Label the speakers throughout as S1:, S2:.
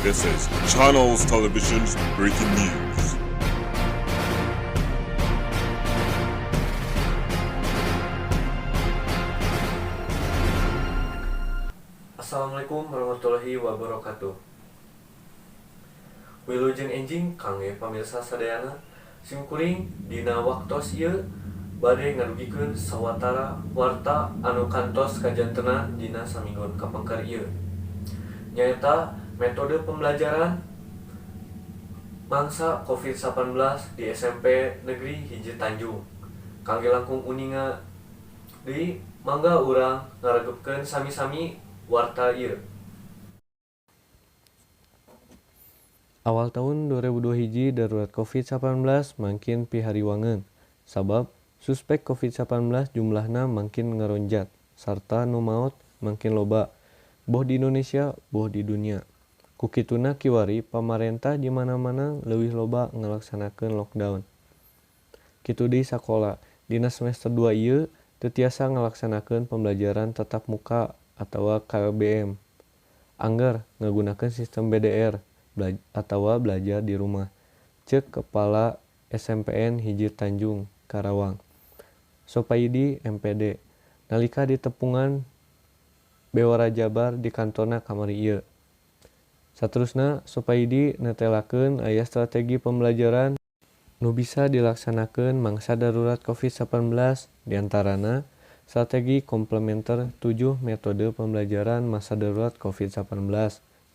S1: This is Channels Television's breaking news.
S2: Assalamualaikum warahmatullahi wabarakatuh. Wilujeng enjing kangge pamirsa sadayana. Simkuring dina waktos ieu bade ngadugikeun sawatara warta anu kantos kajantenan dina saminggon kapengker ieu. Nyaeta metode pembelajaran mangsa Covid-19 di SMP Negeri 1 Tanjung. Kangge langkung uninga deui, mangga urang ngaregepkeun sami-sami warta ieu.
S3: Awal tahun 2002 hiji darurat Covid-19 mangkin pihariwangeun, sabab suspek Covid-19 jumlahna mangkin ngaronjat sarta nu maot mangkin loba, boh di Indonesia boh di dunia. Ku kituna kiwari pamarentah di mana-mana leuwih loba ngalaksanakeun lockdown. Kitu deui sakola, dina semester 2 ieu teu tiasa ngalaksanakeun pembelajaran tatap muka atawa KBM. Angger ngagunakeun sistem BDR atawa belajar di rumah. Ceuk Kepala SMPN 1 Tanjung, Karawang, Sopaidi MPD, nalika ditepungan Bewara Jabar di kantorna kamari ieu. Saterusna Sopaidi netelakeun aya strategi pembelajaran nu bisa dilaksanakeun mangsa darurat Covid-19, diantarana strategi komplementer 7 metode pembelajaran masa darurat Covid-19,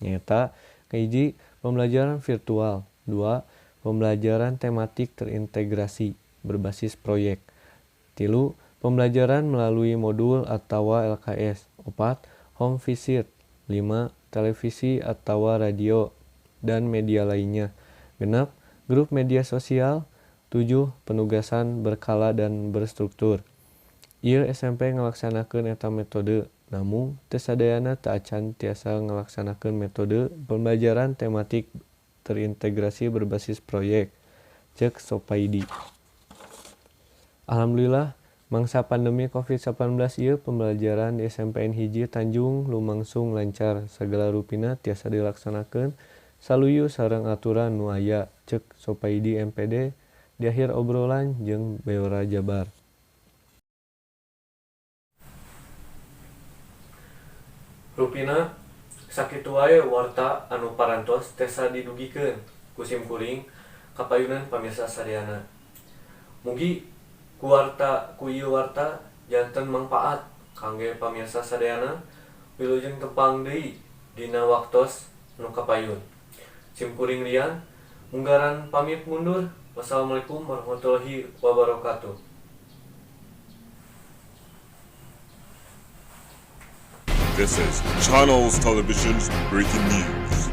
S3: nyaeta: 1. Pembelajaran virtual, 2. Pembelajaran tematik terintegrasi berbasis proyek, 3. Pembelajaran melalui modul atawa LKS, 4. Home visit, 5. Televisi atawa radio dan media lainnya, 6. Grup media sosial, 7. Penugasan berkala dan berstruktur. Ieu SMP ngalaksanakeun eta metode, namung teu sadayana teu acan tiasa ngalaksanakeun metode pembelajaran tematik terintegrasi berbasis proyek, ceuk Sopaidi. Alhamdulillah, mangsa pandemi Covid-19 ieu pembelajaran di SMPN 1 Tanjung lumangsung lancar, sagala rupina tiasa dilaksanakeun saluyu sareng aturan nu aya, ceuk Sopaidi MPD di akhir obrolan jeung Bewara Jabar.
S2: Rupina sakitu wae warta anu parantos tiasa didugikeun ku simkuring ka payunan pamirsa sadayana. Mugi ku ieu warta janten mangpaat kangge pamirsa sadayana. Wilujeng tepang deui dina waktos nu kapayun. Simkuring Rian munggaran pamit mundur. Wassalamualaikum warahmatullahi wabarakatuh.
S1: This is Channels Television's breaking news.